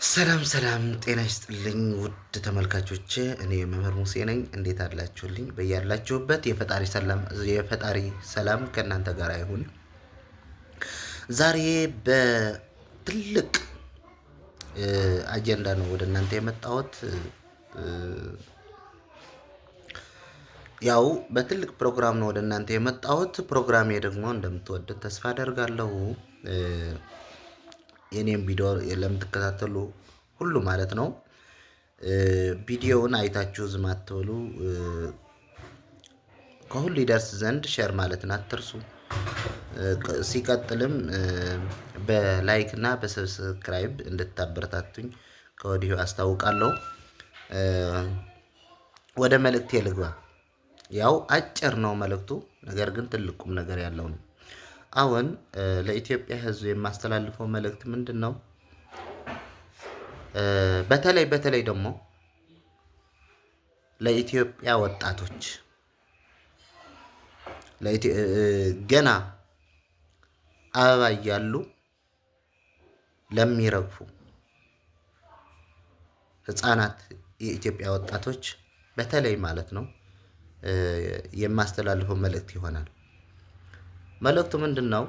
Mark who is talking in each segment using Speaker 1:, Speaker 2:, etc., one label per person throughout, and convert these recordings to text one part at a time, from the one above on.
Speaker 1: ሰላም ሰላም፣ ጤና ይስጥልኝ ውድ ተመልካቾቼ፣ እኔ መምህር ሙሴ ነኝ። እንዴት አላችሁልኝ? በያላችሁበት የፈጣሪ ሰላም ከእናንተ ጋር ይሁን። ዛሬ በትልቅ አጀንዳ ነው ወደ እናንተ የመጣሁት። ያው በትልቅ ፕሮግራም ነው ወደ እናንተ የመጣሁት። ፕሮግራሜ ደግሞ እንደምትወዱት ተስፋ አደርጋለሁ። የኔም ቪዲዮ ለምትከታተሉ ሁሉ ማለት ነው። ቪዲዮውን አይታችሁ ዝም አትበሉ። ከሁሉ ይደርስ ዘንድ share ማለትን አትርሱ። ሲቀጥልም በ like እና በ subscribe እንድታበረታቱኝ ከወዲሁ አስታውቃለሁ። ወደ መልእክቴ ልግባ። ያው አጭር ነው መልእክቱ፣ ነገር ግን ትልቅ ቁም ነገር ያለው ነው። አሁን ለኢትዮጵያ ሕዝብ የማስተላልፈው መልእክት ምንድን ነው? በተለይ በተለይ ደግሞ ለኢትዮጵያ ወጣቶች፣ ገና አበባ እያሉ ለሚረግፉ ህፃናት የኢትዮጵያ ወጣቶች በተለይ ማለት ነው የማስተላልፈው መልእክት ይሆናል። መልእክቱ ምንድን ነው?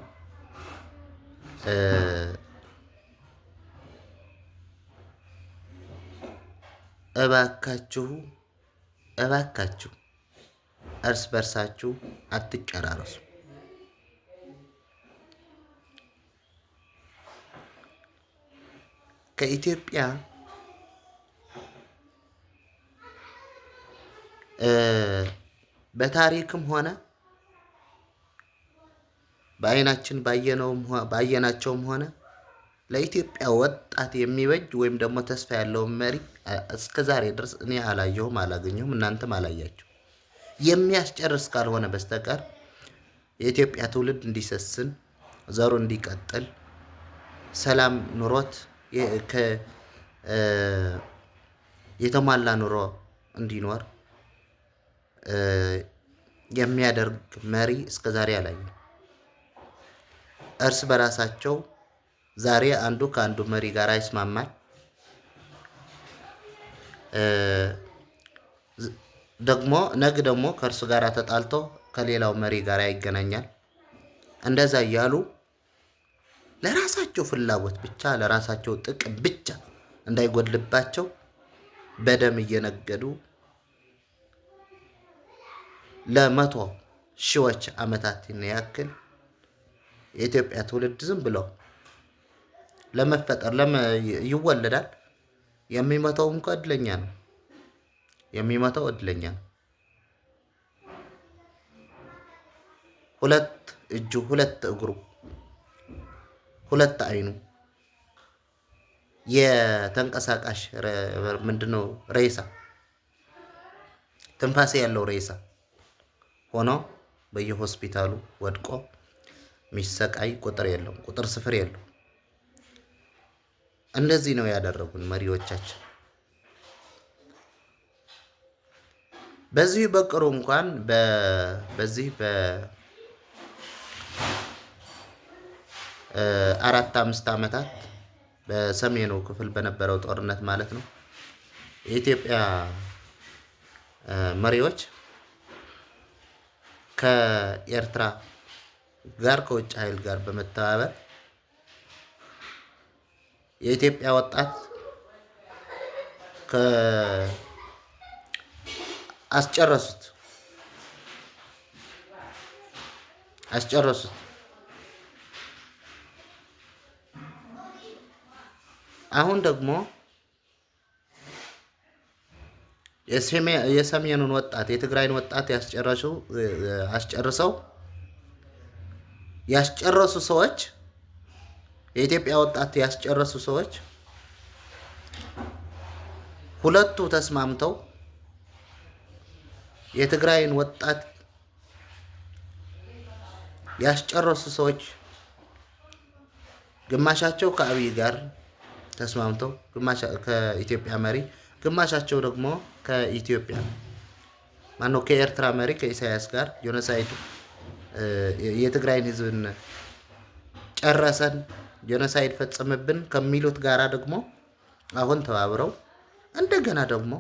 Speaker 1: እባካችሁ እባካችሁ እርስ በርሳችሁ አትጨራረሱ። ከኢትዮጵያ በታሪክም ሆነ በአይናችን ባየናቸውም ሆነ ለኢትዮጵያ ወጣት የሚበጅ ወይም ደግሞ ተስፋ ያለውን መሪ እስከ ዛሬ ድረስ እኔ አላየሁም፣ አላገኘሁም፣ እናንተም አላያችሁ። የሚያስጨርስ ካልሆነ በስተቀር የኢትዮጵያ ትውልድ እንዲሰስን፣ ዘሩ እንዲቀጥል፣ ሰላም ኑሮት የተሟላ ኑሮ እንዲኖር የሚያደርግ መሪ እስከ ዛሬ አላየሁም። እርስ በራሳቸው ዛሬ አንዱ ከአንዱ መሪ ጋር ይስማማል። ደግሞ ነገ ደግሞ ከእርሱ ጋር ተጣልቶ ከሌላው መሪ ጋር ይገናኛል። እንደዛ እያሉ ለራሳቸው ፍላጎት ብቻ፣ ለራሳቸው ጥቅም ብቻ እንዳይጎድልባቸው በደም እየነገዱ ለመቶ ሺዎች ዓመታት ያክል የኢትዮጵያ ትውልድ ዝም ብሎ ለመፈጠር ይወለዳል። የሚሞተው እንኳ እድለኛ ነው። የሚሞተው እድለኛ ነው። ሁለት እጁ፣ ሁለት እግሩ፣ ሁለት አይኑ የተንቀሳቃሽ ምንድነው ሬሳ፣ ትንፋሴ ያለው ሬሳ ሆኖ በየሆስፒታሉ ወድቆ የሚሰቃይ ቁጥር የለውም፣ ቁጥር ስፍር የለውም። እንደዚህ ነው ያደረጉን መሪዎቻችን። በዚህ በቅርቡ እንኳን በዚህ በ4 5 ዓመታት በሰሜኑ ክፍል በነበረው ጦርነት ማለት ነው የኢትዮጵያ መሪዎች ከኤርትራ ጋር፣ ከውጭ ኃይል ጋር በመተባበር የኢትዮጵያ ወጣት አስጨረሱት አስጨረሱት። አሁን ደግሞ የሰሜኑን ወጣት፣ የትግራይን ወጣት ያስጨረሱ አስጨርሰው ያስጨረሱ ሰዎች፣ የኢትዮጵያ ወጣት ያስጨረሱ ሰዎች ሁለቱ ተስማምተው የትግራይን ወጣት ያስጨረሱ ሰዎች ግማሻቸው ከአብይ ጋር ተስማምተው ከኢትዮጵያ መሪ፣ ግማሻቸው ደግሞ ከኢትዮጵያ ማነው ከኤርትራ መሪ ከኢሳያስ ጋር genocide የትግራይን ህዝብን ጨረሰን፣ genocide ፈጸመብን ከሚሉት ጋራ ደግሞ አሁን ተባብረው እንደገና ደግሞ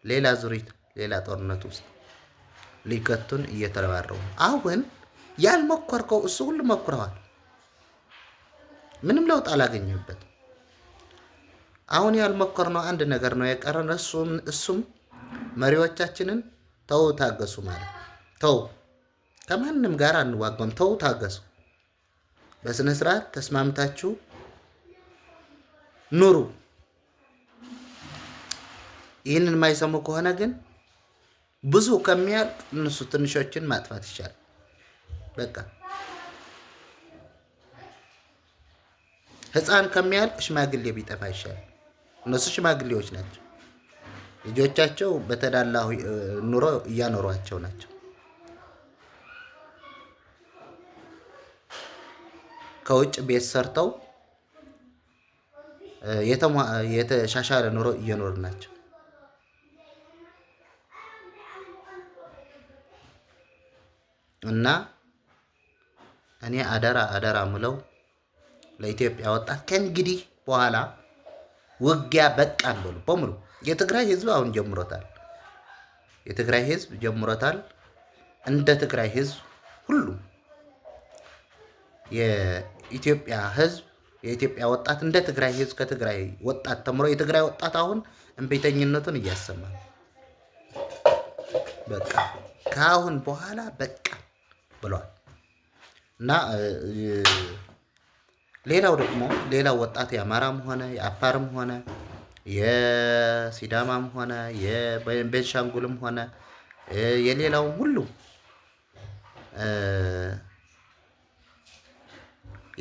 Speaker 1: ሌላ ዙሪት ሌላ ጦርነት ውስጥ ሊከቱን እየተረባረቡ አሁን ያልሞከርከው እሱ ሁሉ ሞክረዋል። ምንም ለውጥ አላገኘበት። አሁን ያልሞከርነው አንድ ነገር ነው የቀረን። እሱም መሪዎቻችንን ተው ታገሱ ማለት ተው፣ ከማንም ጋር አንዋጋም፣ ተው ታገሱ፣ በስነ ስርዓት ተስማምታችሁ ኑሩ። ይህንን የማይሰሙ ከሆነ ግን ብዙ ከሚያልቅ እነሱ ትንሾችን ማጥፋት ይቻላል። በቃ ሕፃን ከሚያልቅ ሽማግሌ ቢጠፋ ይሻላል። እነሱ ሽማግሌዎች ናቸው። ልጆቻቸው በተዳላ ኑሮ እያኖሯቸው ናቸው። ከውጭ ቤት ሰርተው የተሻሻለ ኑሮ እየኖሩ ናቸው። እና እኔ አደራ አደራ ምለው ለኢትዮጵያ ወጣት ከእንግዲህ በኋላ ውጊያ በቃን በሉ በሙሉ። የትግራይ ህዝብ አሁን ጀምሮታል። የትግራይ ህዝብ ጀምሮታል። እንደ ትግራይ ህዝብ ሁሉ የኢትዮጵያ ህዝብ የኢትዮጵያ ወጣት እንደ ትግራይ ህዝብ ከትግራይ ወጣት ተምሮ የትግራይ ወጣት አሁን እምቢተኝነቱን እያሰማ ነው። በቃ ከአሁን በኋላ በቃ ብሏል። እና ሌላው ደግሞ ሌላው ወጣት የአማራም ሆነ የአፋርም ሆነ የሲዳማም ሆነ የቤንሻንጉልም ሆነ የሌላውም ሁሉ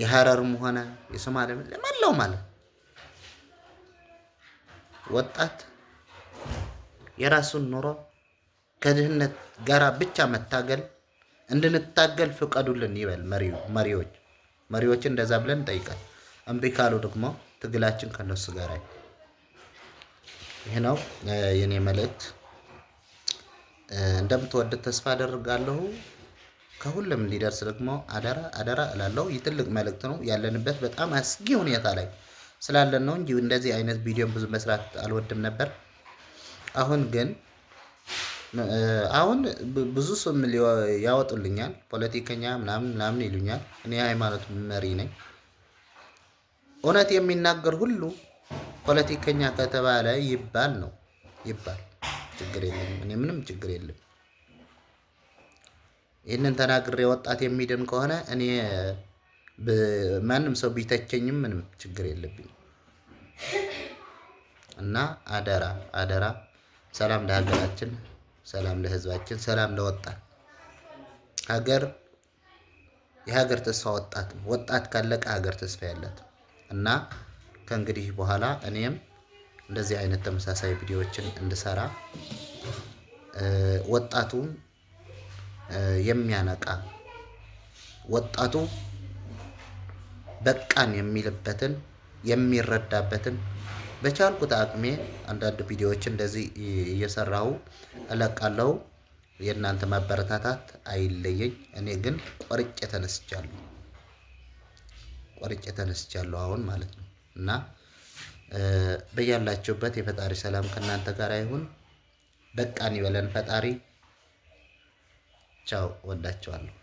Speaker 1: የሀረርም ሆነ የሶማሌም ለመላው ማለት ወጣት የራሱን ኑሮ ከድህነት ጋራ ብቻ መታገል እንድንታገል ፍቀዱልን ይበል። መሪዎችን እንደዛ ብለን እንጠይቃል። እምቢ ካሉ ደግሞ ትግላችን ከነሱ ጋር ይህ ነው የኔ መልእክት። እንደምትወዱት ተስፋ አደርጋለሁ። ከሁሉም እንዲደርስ ደግሞ አደራ አደራ እላለሁ። ይህ ትልቅ መልእክት ነው። ያለንበት በጣም አስጊ ሁኔታ ላይ ስላለን ነው እንጂ እንደዚህ አይነት ቪዲዮም ብዙ መስራት አልወድም ነበር። አሁን ግን አሁን ብዙ ስም ያወጡልኛል፣ ፖለቲከኛ ምናምን ምናምን ይሉኛል። እኔ የሃይማኖት መሪ ነኝ። እውነት የሚናገር ሁሉ ፖለቲከኛ ከተባለ ይባል ነው ይባል፣ ችግር የለም። እኔ ምንም ችግር የለም። ይህንን ተናግሬ ወጣት የሚድን ከሆነ እኔ ማንም ሰው ቢተቸኝም ምንም ችግር የለብኝም። እና አደራ አደራ፣ ሰላም ለሀገራችን፣ ሰላም ለሕዝባችን፣ ሰላም ለወጣት ሀገር። የሀገር ተስፋ ወጣት ነው። ወጣት ካለቀ ሀገር ተስፋ ያላት እና ከእንግዲህ በኋላ እኔም እንደዚህ አይነት ተመሳሳይ ቪዲዮዎችን እንድሰራ ወጣቱን የሚያነቃ ወጣቱ በቃን የሚልበትን የሚረዳበትን በቻልኩት አቅሜ አንዳንድ ቪዲዮዎች እንደዚህ እየሰራሁ እለቃለሁ። የእናንተ ማበረታታት አይለየኝ። እኔ ግን ቆርጬ ተነስቻለሁ፣ ቆርጬ ተነስቻለሁ አሁን ማለት ነው። እና በያላችሁበት የፈጣሪ ሰላም ከእናንተ ጋር ይሁን። በቃን ይበለን ፈጣሪ። ቻው፣ ወዳችኋለሁ።